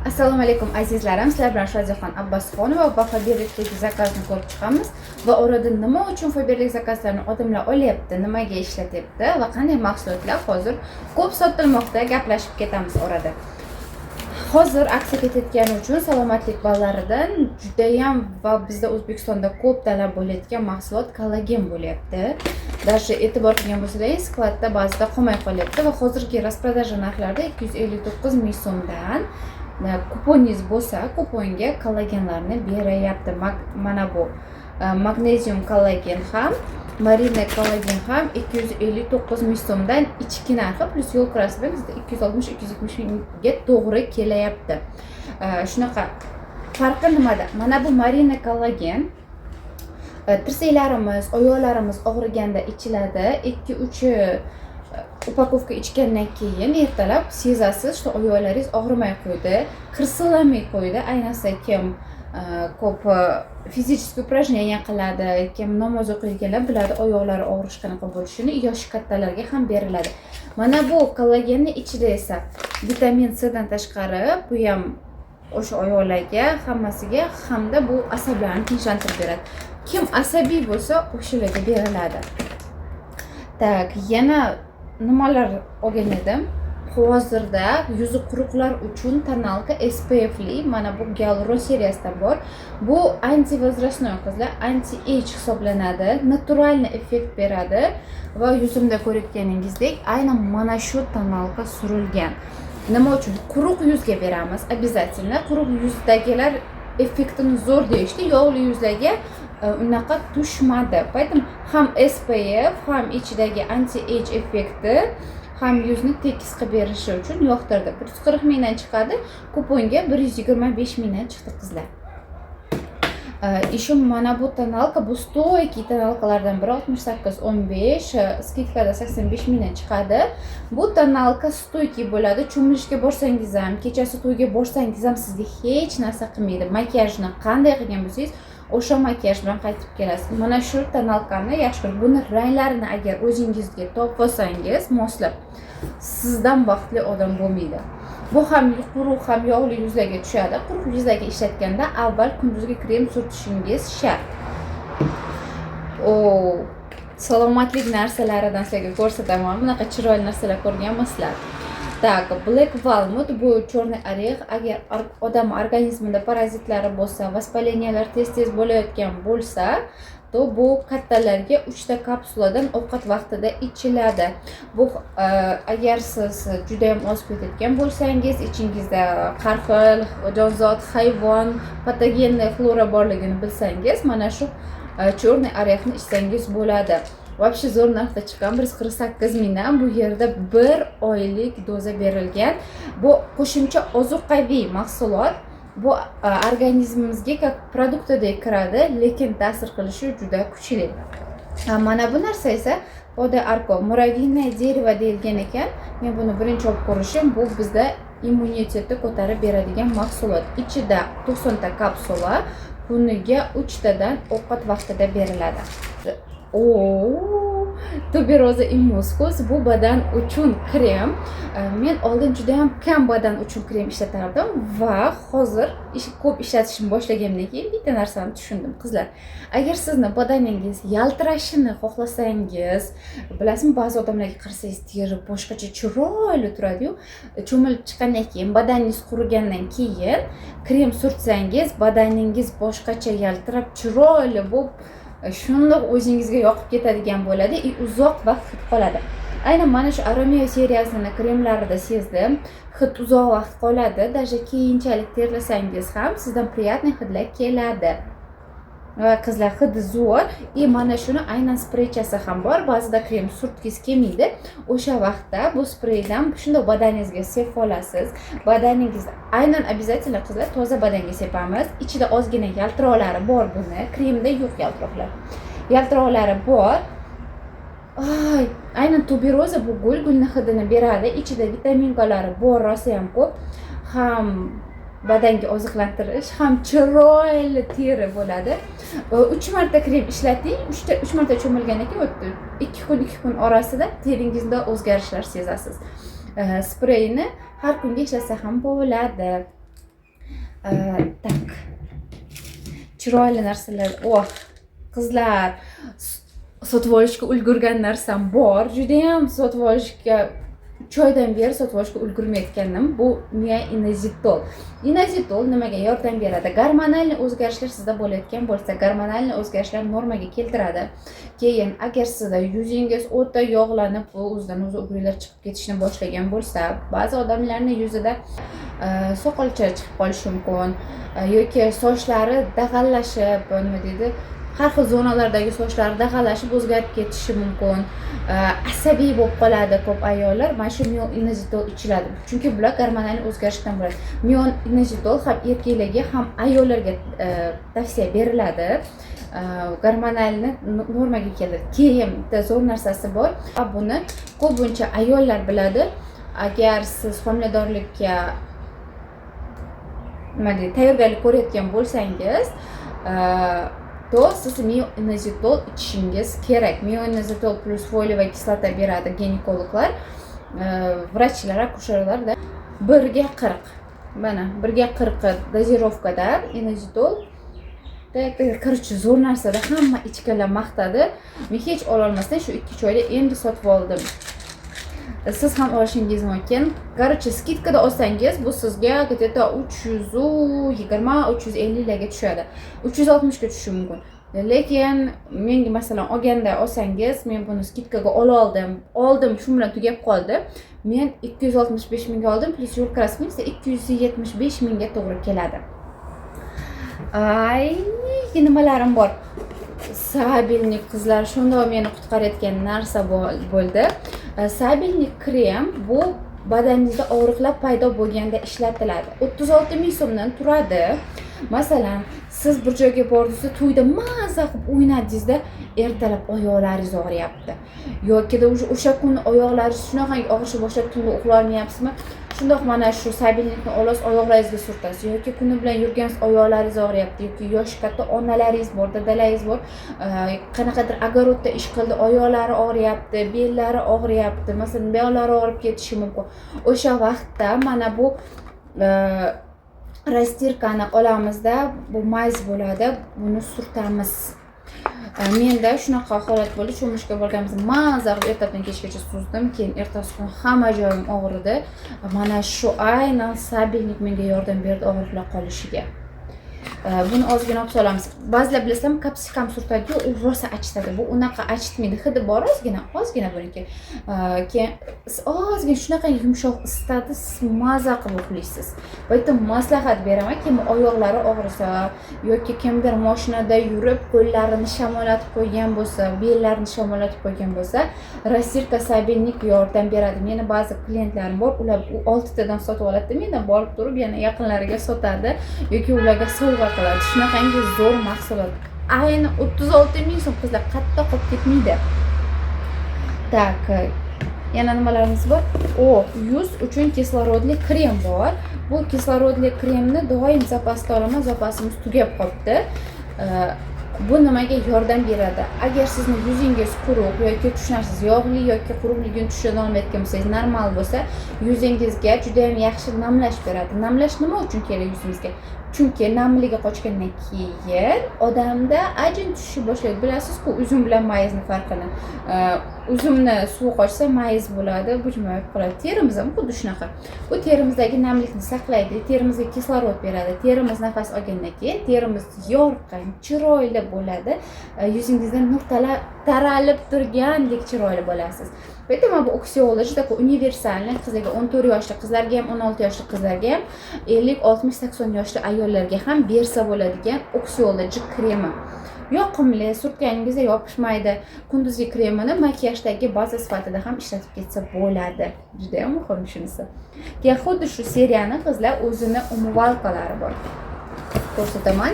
Assalomu alaykum, azizlarim! Sizlar bilan Shoziyaxon Abbasxonova va Faberlikdagi zakazni ko'rib chiqamiz va orada nima uchun Faberlik zakazlarini odamlar olyapti, nimaga ishlatyapti va qanday mahsulotlar hozir ko'p sotilmoqda, gaplashib ketamiz orada. Hozir aksiya ketayotgani uchun salomatlik ballaridan judayam va bizda O'zbekistonda ko'p talab bo'layotgan mahsulot kollagen bo'lyapti. Даже e'tibor qilgan bo'lsalaringiz, skladda ba'zida qolmay qolyapti va hozirgi распродажа narxlarida 259 ming so'mdan kuponingiz bo'lsa, kuponga kollagenlarni beryapti. Mana bu magnezium kollagen ham, marina kollagen ham 259 ming so'mdan ichki narxi plyus yo'l kirasi bilan bizda 260, 270 mingga to'g'ri kelyapti. Shunaqa farqi nimada? Mana bu marina kollagen tirsaklarimiz, oyoqlarimiz og'riganda ichiladi. Ikki uch упаковка ichgandan keyin ertalab sezasiz, что oyoqlaringiz og'rimay qo'ydi, qirsillamay qo'ydi. Ayniqsa kim ko'p физический упражнение qiladi, kim namoz o'qiydiganlar biladi oyoqlari og'rish qanaqa bo'lishini. Yoshi kattalarga ham beriladi. Mana bu kollagenni ichida esa vitamin C dan tashqari, bu ham o'sha oyoqlarga, hammasiga hamda bu asablarni tinchlantirib beradi. Kim asabiy bo'lsa, o'shalarga beriladi. Так, yana nimalar olgan edim? Hozirda yuzi quruqlar uchun тоналка SPFli, mana bu gialuron seriyasidan bor. Bu антивозрастной, qizlar, anti age hisoblanadi, натуральный effekt beradi va yuzimda ko'rayotganingizdek, aynan mana shu тоналка surilgan. Nima uchun quruq yuzga beramiz? Обязательно quruq yuzdagilar effektini zo'r deyishdi, yog'li yuzlarga unaqa tushmadi. Поэтому ham SPF, ham ichidagi anti age effekti, ham yuzni tekis qilib berishi uchun yoqtirdi. 140 mingdan chiqadi, kuponga 125 mingdan chiqdi, qizlar. Еще mana bu тоналка, bu стойкий тоналка lardan biri, 6815, скидка da 85 mingdan chiqadi. Bu тоналка стойкий bo'ladi. Cho'milishga borsangiz ham, kechasi to'yga borsangiz ham sizga hech narsa qilmaydi. Makiyajni qanday qilgan bo'lsangiz, o'sha makiyaj bilan qaytib kelasiz. Mana shu тоналка ni yaxshi ko'ring. Buni ranglarini agar o'zingizga topib olsangiz moslab, sizdan baxtli odam bo'lmaydi. Bu ham quruq, ham yog'li yuzlarga tushadi. Quruq yuzlarga ishlatganda avval kunduzgi krem surtishingiz shart. O, salomatlik narsalaridan sizlarga ko'rsataman. Bunaqa chiroyli narsalar ko'rganmisizlar? Так, black walnut, bu черный орех. Agar odam organizmida parazitlari bo'lsa, воспаления lar tez tez bo'layotgan bo'lsa, то bu kattalarga uchta kapsuladan ovqat vaqtida ichiladi. Bu agar siz judayam ozib ketayotgan bo'lsangiz, ichingizda har xil jonzot, hayvon, патогенный flora borligini bilsangiz, mana shu черный орех ni ichsangiz bo'ladi. Вообще zo'r narxda chiqqan, 148 mingdan. Bu yerda bir oylik doza berilgan. Bu qo'shimcha ozuqaviy mahsulot. Bu organizmimizga как продукт idek kiradi, lekin ta'sir qilishi juda kuchli. Mana bu narsa esa Poda Arko, муравьиное дерево deyilgan ekan. Men buni birinchi olib ko'rishim. Bu bizda immunitetni ko'tarib beradigan mahsulot. Ichida 90 ta kapsula, kuniga uchtadan ovqat vaqtida beriladi. O, tuberoza и мускус, bu badan uchun krem. Men oldin juda ham kam badan uchun krem ishlatardim va hozir ko'p ishlatishni boshlaganimdan keyin bitta narsani tushundim, qizlar. Agar sizni badaningiz yaltirashini xohlasangiz, bilasizmi, ba'zi odamlarga qarasangiz, teri boshqacha chiroyli turadiyu, cho'milib chiqqandan keyin, badaningiz qurigandan keyin krem surtsangiz, badaningiz boshqacha yaltirab, chiroyli bo'lib, shundoq o'zingizga yoqib ketadigan bo'ladi и uzoq vaqt hid qoladi. Aynan mana shu Aromeo seriyasini kremlarida sezdim, hid uzoq vaqt qoladi. Даже keyinchalik terlasangiz ham sizdan приятный hidlar keladi va, qizlar, hidi zo'r. И mana shuni aynan spreychasi ham bor. Ba'zida krem surtgingiz kelmaydi, o'sha vaqtda bu spreydan shundoq badaningizga sepib olasiz. Badaningiz aynan обязательно, qizlar, toza badanga sepamiz. Ichida ozgina yaltiroqlari bor, buni kremda yo'q yaltiroqlar, yaltiroqlari bor. Ay, aynan tuberoza, bu gul, gulni hidini beradi. Ichida витаминка lari bor, rosayam ko'p. Ham badanga oziqlantirish, ham chiroyli teri bo'ladi. Uch marta krem ishlating, uchta, uch marta cho'milgandan keyin o'tdi, 2 kun, 2 kun orasida teringizda o'zgarishlar sezasiz. Spreyni har kunga ishlatsa ham bo'ladi. Так, chiroyli narsalar. Oh, qizlar, sotib olishga ulgurgan narsam bor, judayam sotib olishga, 3 oydan beri sotib olishga ulgurmayotgandim. Bu mio inozitol. Inozitol nimaga yordam beradi? Gormonalniy o'zgarishlar sizda bo'layotgan bo'lsa, gormonalniy o'zgarishlar normaga keltiradi. Keyin agar sizda yuzingiz o'ta yog'lanib, bu o'zidan o'zi угри lar chiqib ketishni boshlagan bo'lsa, ba'zi odamlarni yuzida soqolcha chiqib qolishi mumkin yoki sochlari dag'allashib, nima deydi, har xil zonalardagi sochlari dag'allashib, o'zgarib ketishi mumkin. Asabiy bo'lib qoladi ko'p ayollar. Mana shu mio inozitol ichiladi, chunki bular gormonal o'zgarishdan bo'ladi. Mio inozitol ham erkaklarga, ham ayollarga tavsiya beriladi. Gormonalni normaga keltiradi. Keyin bitta zo'r narsasi bor, buni ko'pincha ayollar biladi. Agar siz homiladorlikka, nima deydi, tayyorgarlik ko'rayotgan bo'lsangiz, то siz mioinozitol ichishingiz kerak. Mioinozitol плюс фолиевая кислота beradi ginekologlar, vrachlar, akusherlarda. 1:40, mana 1:40 дозировка da inozitol. Короче, zo'r narsada, hamma ichganlar maqtadi. Men hech ololmasdan shu 2-3 oyda endi sotib oldim, siz ham olishingiz mumkin. Короче, скидка da olsangiz, bu sizga где то 320, 350larga tushadi, 360ga tushishi mumkin. Lekin menga, masalan, olganda olsangiz, men buni скидка ga ololdim, oldim, shu bilan tugab qoldi. Men 265 mingga oldim, плюс yo'l kirasi 275 mingga to'g'ri keladi. Ay, nimalarim bor. Сабельник, qizlar, shundoq meni qutqarayotgan narsa bo'ldi. Сабельник krem, bu badaningizda og'riqlar paydo bo'lganda ishlatiladi. 36 ming so'mdan turadi. Masalan, siz bir joyga bordingizda, to'yda maza qilib o'ynadingizda, ertalab oyoqlaringiz og'riyapti yokida уже o'sha kuni oyoqlaringiz shunaqangi og'rishni boshlab, tunda uxlolmayapsizmi, shundoq mana shu сабельник ni olasiz, oyoqlaringizga surtasiz. Yoki kuni bilan yurgansiz, oyoqlaringiz og'riyapti yoki yoshi katta onalaringiz bor, dadalaringiz bor, qanaqadir огород da ish qildi, oyoqlari og'riyapti, bellari og'riyapti, masalan, buyoqlari og'rib ketishi mumkin. O'sha vaqtda mana bu растирка ni olamizda, bu мазь bo'ladi, buni surtamiz. Menda shunaqa holat bo'ldi: cho'milishga borganimizda maza qilib ertalabdan kechgacha suzdim, keyin ertasi kuni hamma joyim og'ridi. Mana shu aynan сабельник menga yordam berdi og'riqlar qolishiga. Buni ozgina olib solamiz. Ba'zilar, bilasizlarmi, kapsikam surtadiyu, u rosa achitadi. Bu unaqa achitmaydi, hidi bor ozgina, ozgina buniki. Keyin ozgina shunaqa yumshoq isitadi, siz maza qilib uxlaysiz. Поэтому maslahat beraman, kim oyoqlari og'risa yoki kimdir moshinada yurib qo'llarini shamollatib qo'ygan bo'lsa, bellarini shamollatib qo'ygan bo'lsa, растирка сабельник yordam beradi. Meni ba'zi klientlarim bor, ular u oltitadan sotib oladida, mendan borib turib yana yaqinlariga sotadi yoki ularga sovg'a qiladi. Shunaqangi zo'r mahsulot, ayni 36 ming so'm, qizlar, qayerda qolib ketmaydi. Так, yana nimalarimiz bor? O, yuz uchun kislorodli krem bor. Bu kislorodli kremni doim zapasda olaman, zapasimiz tugab qolibdi. Bu nimaga yordam beradi? Agar sizni yuzingiz quruq yoki tushunarsiz yog'li yoki quruqligini tushuna olmayotgan bo'lsangiz, normal bo'lsa, yuzingizga judayam yaxshi namlash beradi. Namlash nima uchun kerak yuzimizga? Chunki namligi qochgandan keyin odamda ajin tushishni boshlaydi. Bilasizku uzum bilan mayizni farqini. Uzumni suvi qochsa, mayiz bo'ladi, bujmayib qoladi. Terimiz ham xuddi shunaqa. Bu terimizdagi namlikni saqlaydi, terimizga kislorod beradi. Terimiz nafas olgandan keyin terimiz yorqin, chiroyli bo'ladi. Yuzingizdan nur taralib turgandek chiroyli bo'lasiz. Поэтому bu Oxyology такой универсальный, qizlarga, 14 yoshli qizlarga ham, 16 yoshli qizlarga ham, 50, 60, 80 yoshli ayollarga ham bersa bo'ladigan Oxyology kremi. Yoqimli, surtganingizda yopishmaydi. Kunduzgi kremini makiyajdagi baza sifatida ham ishlatib ketsa bo'ladi. Judayam muhim shunisi. Keyin xuddi shu seriyani, qizlar, o'zini умывалка lari bor, ko'rsataman.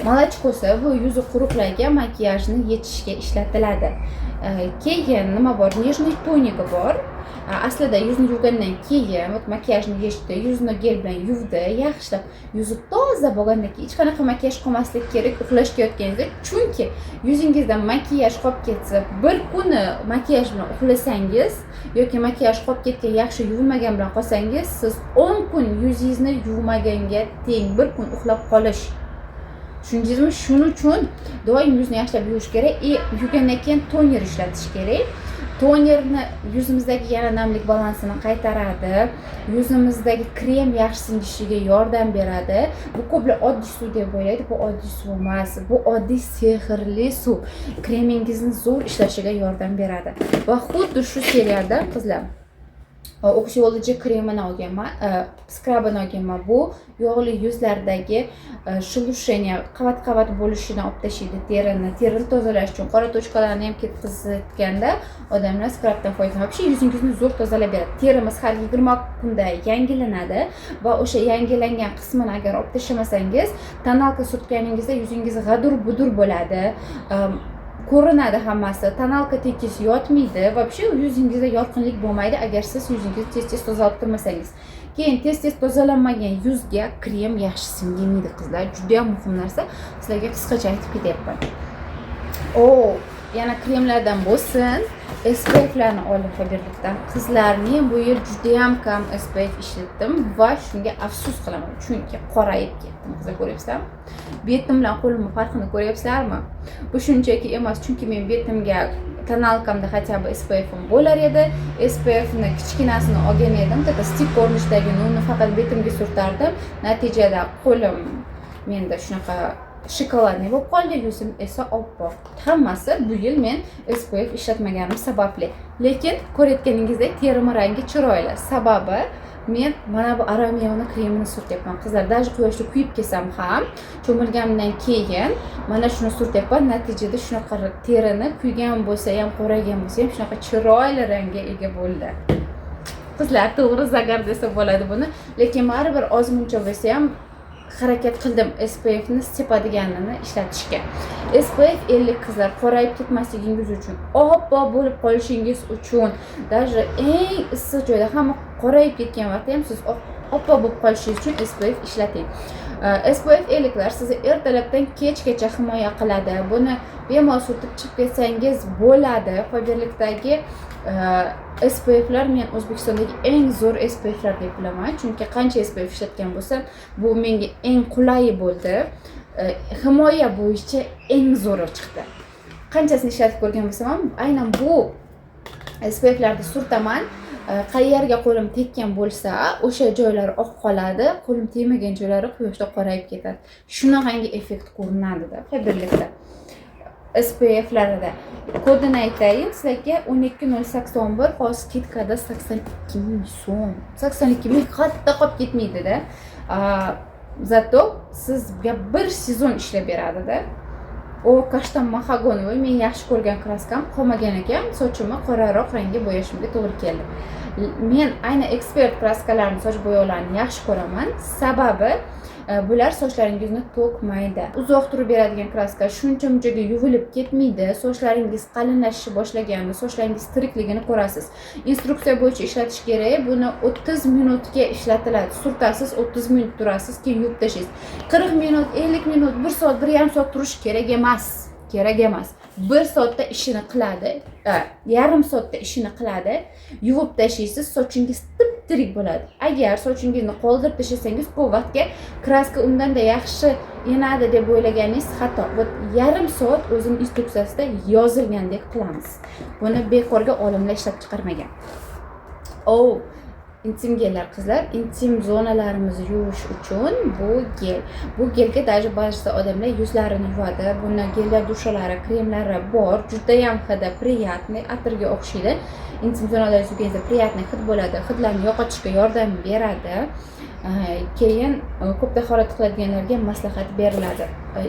Молочко si, bu yuzi quruqlarga makiyajni yechishga ishlatiladi. Keyin nima bor? Нежный тоники bor. Aslida yuzni yuvgandan keyin, вот, makiyajni yechdi, yuzini gel bilan yuvdi, yaxshilab yuzi toza bo'lgandan keyin hech qanaqa makiyaj qolmasligi kerak uxlashga yotganingizda. Chunki yuzingizda makiyaj qolib ketsa, bir kuni makiyaj bilan uxlasangiz yoki makiyaj qolib ketgan, yaxshi yuvilmagan bilan qolsangiz, siz 10 kun yuzingizni yuvmaganga teng bir kun uxlab qolish. Tushundingizmi? Shuning uchun doim yuzni yaxshilab yuvish kerak и yuvgandan keyin toner ishlatish kerak. Tonerni yuzimizdagi yana namlik balansini qaytaradi, yuzimizdagi krem yaxshi singishiga yordam beradi. Bu ko'plar oddiy suv deb o'ylaydi. Bu oddiy suv emas, bu oddiy sehrli suv, kremingizni zo'r ishlashiga yordam beradi. Va xuddi shu seriyada, qizlar, Oxyology kremini olganman, skrabini olganman. Bu yog'li yuzlardagi шелушение, qavat qavat bo'lishini olib tashlaydi terini tozalash uchun, qora точка larni ham ketkazayotganda odamlar skrabdan foydalanadi. Вообще yuzingizni zo'r tozalab beradi. Terimiz har 20 kunda yangilanadi va o'sha yangilangan qismini agar olib tashlamasangiz, тоналка surtganingizda yuzingiz g'adur budur bo'ladi, ko'rinadi hammasi, тоналка tekis yotmaydi, вообще yuzingizda yorqinlik bo'lmaydi, agar siz yuzingizni tez tez tozalab turmasangiz. Keyin tez tez tozalanmagan yuzga krem yaxshi singmaydi. Qizlar, judayam muhim narsa, sizlarga qisqacha aytib ketyapman. O, yana kremlardan bo'lsin, SPFlarni oldim Faberlikdan. Qizlar, men bu yil judayam kam SPF ishlatdim va shunga afsus qilaman, chunki qorayib ketdim. Qizlar, ko'ryapsizlarmi, betim bilan qo'limni farqini ko'ryapsizlarmi? Bu shunchaki emas, chunki men betimga тоналка mda хотя бы SPFim bo'lar edi. SPFni kichkinasini olgan edim, bitta стик ko'rinishidagini, uni faqat betimga surtardim. Natijada qo'lim menda shunaqa шоколадный bo'lib qoldi, yuzim esa oppoq. Hammasi bu yil men SPF ishlatmaganim sababli. Lekin ko'rayotganingizdek, terim rangi chiroyli. Sababi men mana bu Aramioni kremini surtyapman. Qizlar, даже quyoshda kuyib kelsam ham, cho'milganimdan keyin mana shuni surtyapman. Natijada shunaqa terini kuygan bo'lsa ham, qoraygan bo'lsa ham, shunaqa chiroyli rangga ega bo'ldi. Qizlar, to'g'ri, загар desa bo'ladi buni, lekin baribir oz muncha bo'lsa ham harakat qildim SPFni sepadiganini ishlatishga. SPF 50, qizlar, qorayib ketmasligingiz uchun, oppoq bo'lib qolishingiz uchun, даже eng issiq joyda, hamma qorayib ketgan vaqtda ham siz oppoq bo'lib qolishingiz uchun SPF ishlating. SPF 50lar sizni ertalabdan kechgacha himoya qiladi. Buni bemalol surtib chiqib ketsangiz bo'ladi. Faberlikdagi SPFlar men O'zbekistondagi eng zo'r SPFlar deb bilaman, chunki qancha SPF ishlatgan bo'lsam, bu menga eng qulayi bo'ldi. Himoya bo'yicha eng zo'ri chiqdi. Qanchasini ishlatib ko'rgan bo'lsam ham, aynan bu SPFlarni surtaman. Qayerga qo'lim tekkan bo'lsa, o'sha joylari oq qoladi, qo'lim tegmagan joylari quyoshda qorayib ketadi. Shunaqangi effekt ko'rinadida Faberlikda SPFlarida. Kodini aytayin sizlarga: 12081. Hozir скидка da 82 000 so'm. 82 000 hatto qolib ketmaydida. Зато sizga bir sezon ishlab beradida. O, каштан махагоновый, men yaxshi ko'rgan краска m qolmagan ekan, sochimni qoraroq rangga bo'yashimga to'g'ri keldi. Men aynan Ekspert краска larni, soch bo'yoqlarini yaxshi ko'raman. Sababi bular sochlaringizni to'kmaydi, uzoq turib beradigan краска, shuncha munchaga yuvilib ketmaydi. Sochlaringiz qalinlashishni boshlaganda sochlaringiz tirikligini ko'rasiz. Instruksiya bo'yicha ishlatish kerak. Buni 30 minutga ishlatiladi. Surtasiz, 30 minut turasiz, keyin yuvib tashlaysiz. 40 minut, 50 minut, bir soat, 1,5 soat turish kerak emas, kerak emas. Bir soatda ishini qiladi, yarim soatda ishini qiladi. Yuvib tashlaysiz, sochingiz tip tirik bo'ladi. Agar sochingizni qoldirib tashlasangiz ko'p vaqtga, краска undanda yaxshi inadi deb o'ylaganingiz xato. Вот, yarim soat o'zini instruksiyasida yozilgandek qilamiz. Buni bekorga olimlar ishlab chiqarmagan. O, интим gellar. Qizlar, интим zonalarimizni yuvish uchun bu gel. Bu gelga даже ba'zi odamlar yuzlarini yuvadi. Buni гель душа lari, kremlari bor, judayam hidi приятный, atirga o'xshaydi. Интим zonalarni yuvganingizda приятный hid bo'ladi, hidlarni yo'qotishga yordam beradi. Keyin ko'p tahorat qiladiganlarga maslahat beriladi.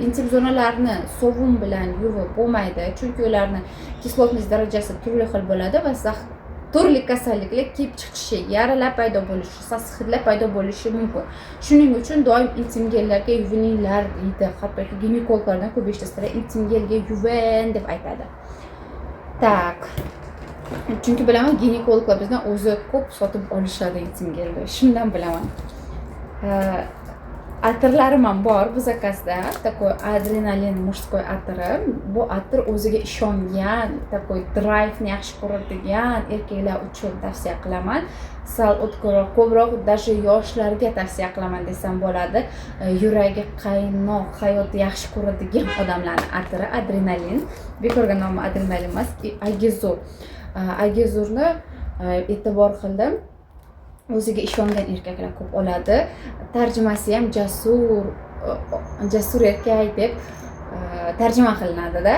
Интим zonalarni sovun bilan yuvib bo'lmaydi, chunki ularni кислотность darajasi turli xil bo'ladi va turli kasalliklar kelib chiqishi, yaralar paydo bo'lishi, sasiq hidlar paydo bo'lishi mumkin. Shuning uchun doim интим gellarga yuvininglar deydi. Hattoki ginekologlardan ko'p eshitasizlar, интим gelga yuvin deb aytadi. Так. Chunki bilaman, ginekologlar bizdan o'zi ko'p sotib olishadi интим gelni, shundan bilaman. Atirlarim ham bor bu zakazda. Такой adrenalin мужской atiri. Bu atir o'ziga ishongan, такой драйв ni yaxshi ko'radigan erkaklar uchun tavsiya qilaman. Sal o'tkirroq, ko'proq даже yoshlarga tavsiya qilaman desam bo'ladi. Yuragi qaynoq, hayotni yaxshi ko'radigan odamlarni atiri adrenalin. Bekorga nomi adrenalin emas. Agizur. Agizurni e'tibor qildim, o'ziga ishongan erkaklar ko'p oladi. Tarjimasi ham jasur, jasur erkak deb tarjima qilinadida.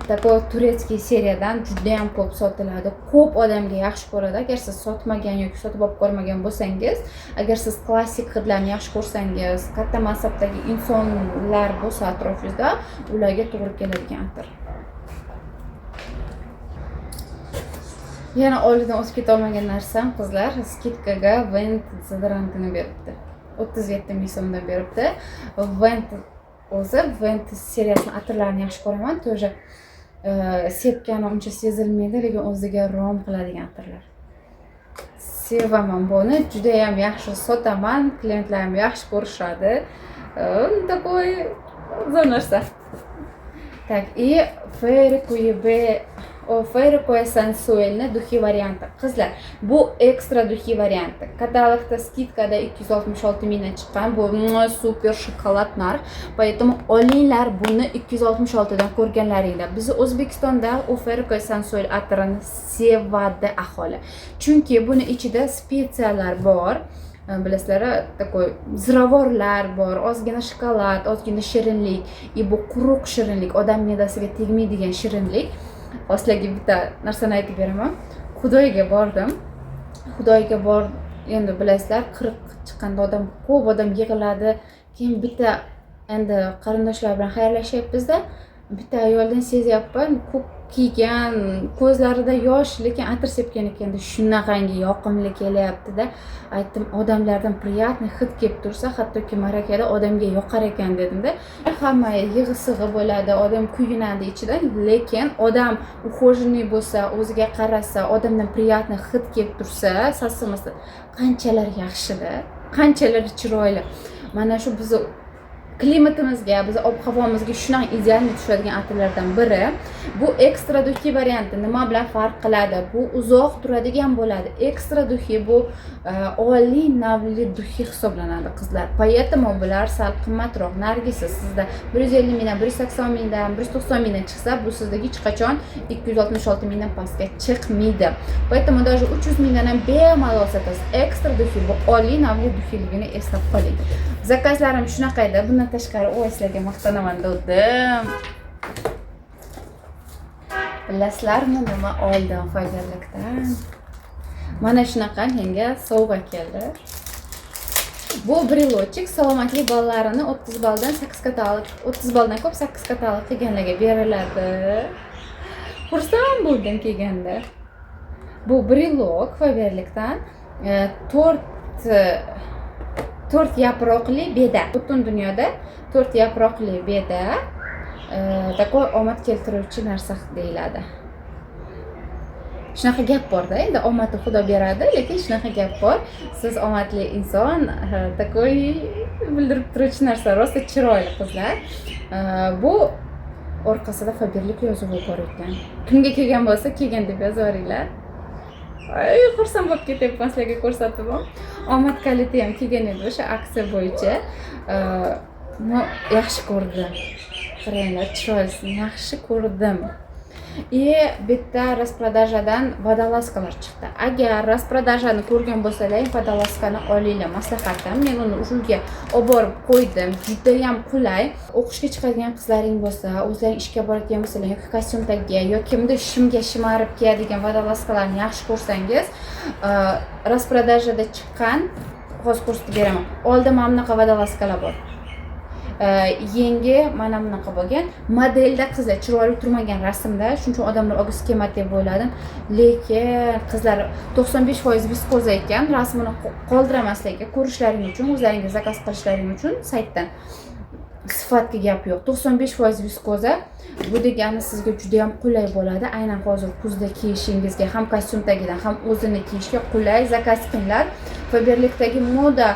Такой турецкий seriyadan judayam ko'p sotiladi, ko'p odamga yaxshi ko'radi. Agar siz sotmagan yoki sotib olib ko'rmagan bo'lsangiz, agar siz klassik hidlarni yaxshi ko'rsangiz, katta mansabdagi insonlar bo'lsa atrofingizda, ularga to'g'ri keladigan atir. Yana oldidan o'tib ketolmagan narsam, qizlar, скидка ga Vent dezodorantini beribdi. 37 ming so'mdan beribdi. Vent o'zi, Vent seriyasini atirlarini yaxshi ko'raman. Тоже sepgani uncha sezilmaydi, lekin o'ziga rom qiladigan atirlar. Sevaman buni, judayam yaxshi sotaman, klientlarim yaxshi ko'rishadi. Такой zo'r narsa. Так, и Ferrico Essensuelni духи varianti. Qizlar, bu ekstra духи varianti. Katalogda скидка da 266 mingdan chiqqan. Bu super shokolad narx. Поэтому olinglar buni 266 dan ko'rganlaringda. Bizni O'zbekistonda u Ferrico Essensuel atirini sevadi aholi. Chunki buni ichida специя lar bor. Bilasizlar, такой ziravorlar bor, ozgina shokolad, ozgina shirinlik. И bu quruq shirinlik, odam me'dasiga tegmaydigan shirinlik. Hozir sizlarga bitta narsani aytib beraman. Xudoyga bordim. Xudoyga bor, endi bilasizlar, 40 chiqqanda odam ko'p, odam yig'iladi. Keyin bitta endi qarindoshlar bilan xayrlashyapmiz-da, bitta ayoldan sezyapman, ko'k kiygan, ko'zlarida yosh, lekin atir sepgan ekanda, shunaqangi yoqimli kelyapti-da. Aytdim, odamlardan приятный hid kelib tursa, hattoki ma'rakada odamga yoqar ekan dedimda. Hamma yig'i-sig'i bo'ladi, odam kuyunadi ichidan, lekin odam ухоженный bo'lsa, o'ziga qarasa, odamdan приятный hid kelib tursa, sasimasa, qanchalar yaxshida, qanchalar chiroyli. Mana shu bizni klimatimizga, bizni ob-havomizga shunaqa идеальный tushadigan atirlardan biri. Bu ekstra духи varianti nima bilan farq qiladi? Bu uzoq turadigan bo'ladi. Ekstra духи bu oliy navli духи hisoblanadi, qizlar. Поэтому bular sal qimmatroq. Nargisi sizda 150 mingdan, 180 mingdan, 190 mingdan chiqsa, bu sizda hech qachon 266 mingdan pastga chiqmaydi. Поэтому даже 300 mingdan ham bemalol sotasiz. Ekstra духи bu oliy navli духи ligini eslab qoling. Zakazlarim shunaqa edi. Bundan tashqari, o, sizlarga maqtanaman dedim. Bilasizlarmi, nima oldim Faberlikdan? Mana shunaqa menga sovg'a keldi. Bu брелочек salomatlik ballarini 30 balldan 8 katalog, 30 balldan ko'p 8 katalog qilganlarga beriladi. Xursand bo'ldim kelganda. Bu брелок Faberlikdan to'rt yaproqli beda. Butun dunyoda to'rt yaproqli beda такой omad keltiruvchi narsa deyiladi. Shunaqa gap borda, endi omadni Xudo beradi, lekin shunaqa gap bor. Siz omadli inson, такой bildirib turuvchi narsa, rosa chiroyli, qizlar. Bu orqasida Faberlik yozuvi bor ekan. Kimga kelgan bo'lsa, kelgan deb yozib yuboringlar. Ay, xursand bo'lib ketyapman sizlarga ko'rsatib. Omad kaliti ham kelgan edi o'sha aksiya bo'yicha. Но, yaxshi ko'rdim. Qaranglar, chiroylisini yaxshi ko'rdim. И bitta распродажа dan водолазка lar chiqdi. Agar распродажа ni ko'rgan bo'lsanglar, водолазка ni olinglar, maslahatim. Men uni uyga olib borib qo'ydim. Judayam qulay. O'qishga chiqadigan qizlaring bo'lsa, o'zlaring ishga boradigan bo'lsalar yoki kostyum tagiga yoki bunday shimga shimarib kiyadigan водолазка larni yaxshi ko'rsangiz, распродажа da chiqqan, hozir ko'rsatib beraman. Oldin mana bunaqa водолазка lar bor. Yengi mana bunaqa bo'lgan modelda, qizlar, chiroyli turmagan rasmda, shuning uchun odamlar olgisi kelmadi deb o'yladim. Lekin qizlar, 95% viskoza ekan. Rasmini qoldiraman sizlarga ko'rishlaring uchun, o'zlaringga zakaz qilishlaring uchun saytdan. Sifatga gap yo'q, 95% viskoza. Bu degani sizga juda yam qulay bo'ladi, aynan hozir kuzda kiyishingizga, ham kostyum tagidan, ham o'zini kiyishga qulay. Zakaz qilinglar. Faberlikdagi moda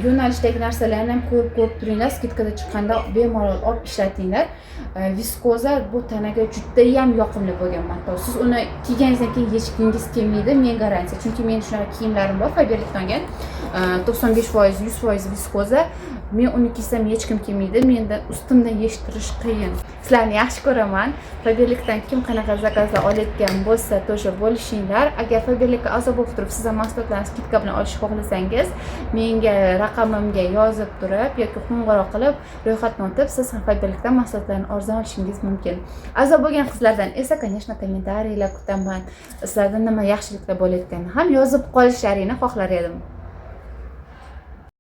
yo'nalishdagi narsalarni ham ko'rib ko'rib turinglar, скидка da chiqqanda bemalol olib ishlatinglar. Viskoza bu tanaga judayam yoqimli bo'lgan mato. Siz uni kiyganingizdan keyin yechgingiz kelmaydi, men garantiya, chunki meni shunaqa kiyimlarim bor Faberlikdan olgan, 95%, 100% viskoza. Men uni kiysam, yechgim kelmaydi, mendan ustimdan yechtirish qiyin. Sizlarni yaxshi ko'raman. Faberlikdan kim qanaqa zakazlar olayotgan bo'lsa, тоже bo'lishinglar. Agar Faberlikka a'zo bo'lib turib, siz ham mahsulotlarni скидка bilan olishni xohlasangiz, menga raqamimga yozib turib yoki qo'ng'iroq qilib, ro'yxatdan o'tib, siz ham Faberlikdan mahsulotlarni arzon olishingiz mumkin. A'zo bo'lgan qizlardan esa, конечно, kommentariylar kutaman. Sizlarda nima yaxshiliklar bo'layotganini ham yozib qolishlaringni xohlar edim.